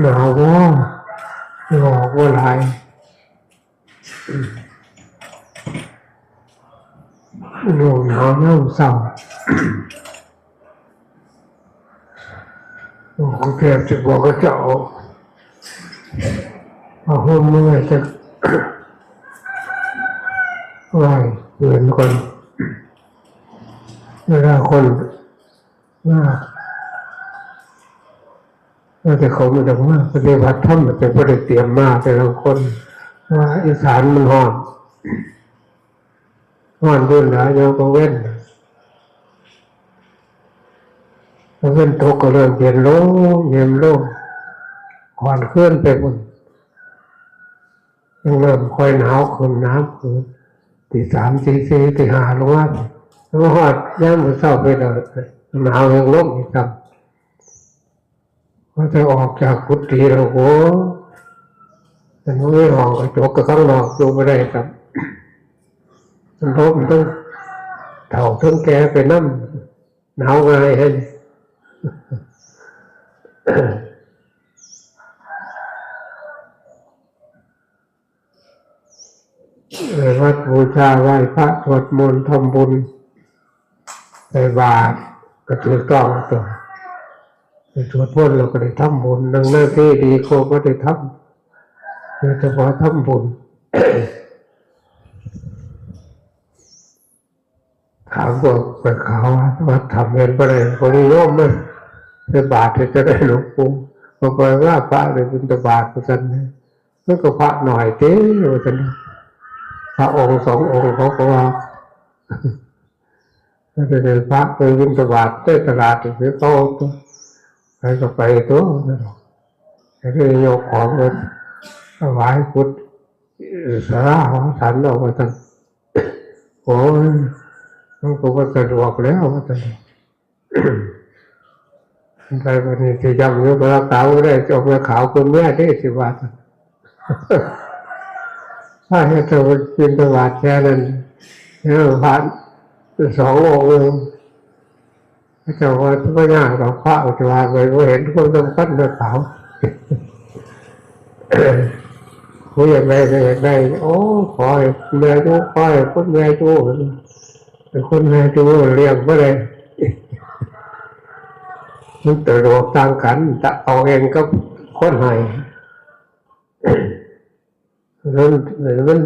ໜາວບໍ່? ອອກບໍ່ຫຼາຍ. ໂລກໜາວຍາມເຊົ້າ. ໂອ້ ແທບຊິບອກເຂົາເຈົ້າ ເອົາຫົ່ມມາໄວ້ຈັກ ໄວ້ເພິ່ນກ່ອນ. ເວລາຄົນມາ ແຕ່ເຂົາບໍ່ໄດ້ມາປະຕິບັດທຳ ແຕ່ບໍ່ໄດ້ຕຽມມາແຕ່ລະຄົນ. ວ່າອີສານມັນຮ້ອນ ຮ້ອນຢູ່ນະ ຍາມກາງເວັນ ກາງເວັນຕົກກໍເລີ່ມເຢັນລົງ ເຢັນລົງ ກ່ອນຄືນໄປພຸ້ນ ຈັ່ງເລີ່ມຄ່ອຍໜາວຂຶ້ນ ໜາວຂຶ້ນ ຕີສາມ ຕີສີ່ ຕີຫ້າລົງມາ ແລ້ວມາຮອດຍາມມື້ເຊົ້າໄປແລ້ວ ໜາວແຮງລົງອີກຊ້ຳ. ພໍຈະອອກຈາກກຸຕິແລ້ວ ໂອ້ ມັນບໍ່ມີຫ້ອງກະຈົກ ກະຂ້າງນອກຢູ່ບໍ່ໄດ້ຊ້ຳ. ມັນລົມທັງເຖົ້າທັງແກ່ໄປນຳ ໜາວງ່າຍແຮງ. ໄປວັດບູຊາ ໄຫວ້ພະ ສວດມົນ ທຳບຸນ ໃສ່ບາດ ກະຖືກຕ້ອງຕົວະ. ໄປສວດມົນແລ້ວກໍໄດ້ທຳບຸນ ໜຶ່ງນາທີດີກວ່າບໍ່ໄດ້ທຳ ໂດຍສະເພາະທຳບຸນ. ຖາມພວກໄປຂາວ ວັດທຳເຮັດບໍ່ໄດ້ ບໍ່ນິຍົມເລີຍ ໃສ່ບາດເຮັດຈັ່ງໃດຫຼວງປູ່? ເພິ່ນວ່າພະໄດ້ບິນທະບາດວ່າຊັ້ນ. ມັນກໍພະໜ້ອຍເດ້ວ່າຊັ້ນ ພະອົງສອງອົງ ເຂົາກໍວ່າ ແຕ່ພະໄປບິນທະບາດໃນຕະຫຼາດຄືເກົ່າ ໃຜກໍໄປຕົວະ ແຕ່ໄດ້ຍົກຂອງມາຖວາຍກຸດສາລາຂອງສັນເອົາວ່າຊັ້ນ. ໂອ້ຍ ມັນກໍບໍ່ສະດວກແລ້ວວ່າຊັ້ນ. ໄປບັດນີ້ຊິຢ້ຳຢູ່ ພະລາກາວບໍ່ໄດ້ ເຈົ້າແມ່ຂາວເພິ່ນເມືອເດ້ ຊິວ່າ ພະເຮັດໃຫ້ເພິ່ນບິນທະບາດແຄ່ນັ້ນ ແລ້ວພະສອງອົງ ເຂົາເຈົ້າວ່າບໍ່ຍາກດອກ ພະກໍຊິວ່າໄປ ບໍ່ເຫັນຄວາມສຳຄັນແມ່ຂາວ. ຜູ້ຢາກໄດ້ກໍຢາກໄດ້ ໂອ້ ຂໍໃຫ້ແມ່ຢູ່ ຂໍໃຫ້ຄຸນແມ່ຢູ່ ເປັນຄຸນແມ່ຢູ່ ລ້ຽງບໍ່ໄດ້. ມັນສະດວກຕ່າງກັນ ຈະເອົາເອງກັບຄົນໃຫ້ ມັນ ມັນ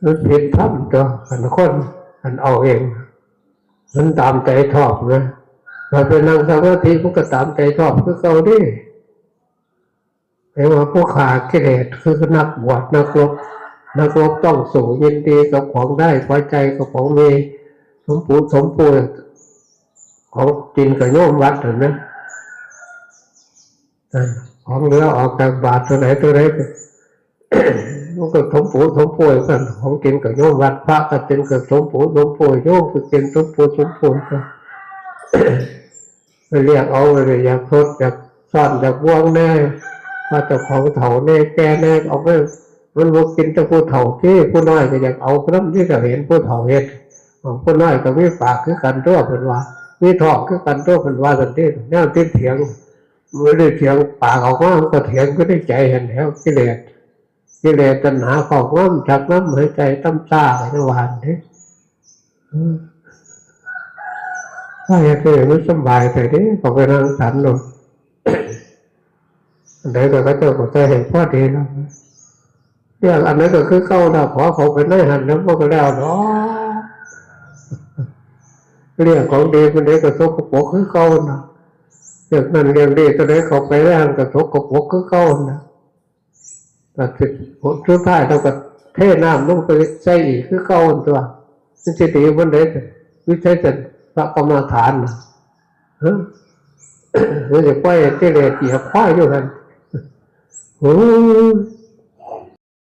ມັນຜິດທຳຕົວະ ຄັນຄົນ ຄັນເອົາເອງ ມັນຕາມໃຈຊອບນະ. ຖ້າໄປນັ່ງສະມາທິ ມັນກໍຕາມໃຈຊອບຄືເກົ່າເດ້. ແປວ່າຜູ້ຂ້າກິເລດ ຄືນັກບວດ ນັກລົບ ນັກລົບຕ້ອງສູ້ ຍິນດີກັບຂອງໄດ້ ພໍໃຈກັບຂອງມີ ສົມປູສົມປູ ຂອງກິນກໍໂຍມວັດຫັ້ນນະ ຂອງເຫຼືອອອກຈາກບາດຕົວໃດຕົວໃດ ມັນກໍສົມປູສົມປູກັນ ຂອງກິນກໍໂຍມວັດ ພະກໍກິນກໍສົມປູສົມປູ ໂຍມກໍກິນສົມປູສົມປູ ໄປລຽກເອົາ ບໍ່ໄດ້ຢາກຊົດຢາກຊ້ອນຢາກຫວງແດ່ ວ່າເຈົ້າຂອງເຖົ້າແດ່ແກ່ແດ່ ເອົາໄປ ມັນບໍ່ກິນແຕ່ຜູ້ເຖົ້າຕິ ຜູ້ນ້ອຍກໍຢາກເອົານຳຕິ ກໍເຫັນຜູ້ເຖົ້າເຮັດ ຜູ້ນ້ອຍກໍມີປາກຄືກັນຕົວະ ເພິ່ນວ່າ ມີທ້ອງຄືກັນຕົວະ ເພິ່ນວ່າຊັ້ນຕິ ແນວຕິດຖຽງ ບໍ່ໄດ້ຖຽງປາກອອກມາ ມັນກໍຖຽງຢູ່ໃນໃຈຫັ້ນແຫຼ້ວ ກິເລດ ກິເລດຕັນຫາຄອບງຳ ຊັກນຳໃຫ້ໃຈຕ່ຳຊ້າ ກໍຍັງວ່າຫັ້ນເດ້. ເອີ ຖ້າເຮັດໃຫ້ມັນສຳບາຍແທ້ເດ້ ເຂົາໄປນັ່ງສັນໂລດ ອັນໃດກໍເຂົາເຈົ້າກໍໃສ່ໃຫ້ພໍດີແລ້ວ ເລື່ອງອັນໃດກໍຄືເກົ່າລະ ຂໍເຂົ້າໄປໃນຫັ້ນແລ້ວ ມັນກໍແລ້ວດອກ ເລື່ອງຂອງດີປານໃດກໍສົກກະປົກຄືເກົ່ານະ ເລື່ອງນັ້ນເລື່ອງນີ້ຕົວໃດເຂົ້າໄປໃນຫັ້ນກໍສົກກະປົກຄືເກົ່ານະ. ກໍຄືສຸດທ້າຍເຮົາກໍເທນ້ຳລົງໄປໃສ່ອີກຄືເກົ່າຫັ້ນຕົວະ ມັນຊິດີປານໃດ ວິໄສສັນ ພະກຳມະຖານນະ ຮະ ມັນຊິປ່ອຍໃຫ້ກິເລດຢຽບຄວາຍຢູ່ຫັ້ນ ໂອ້ຍ.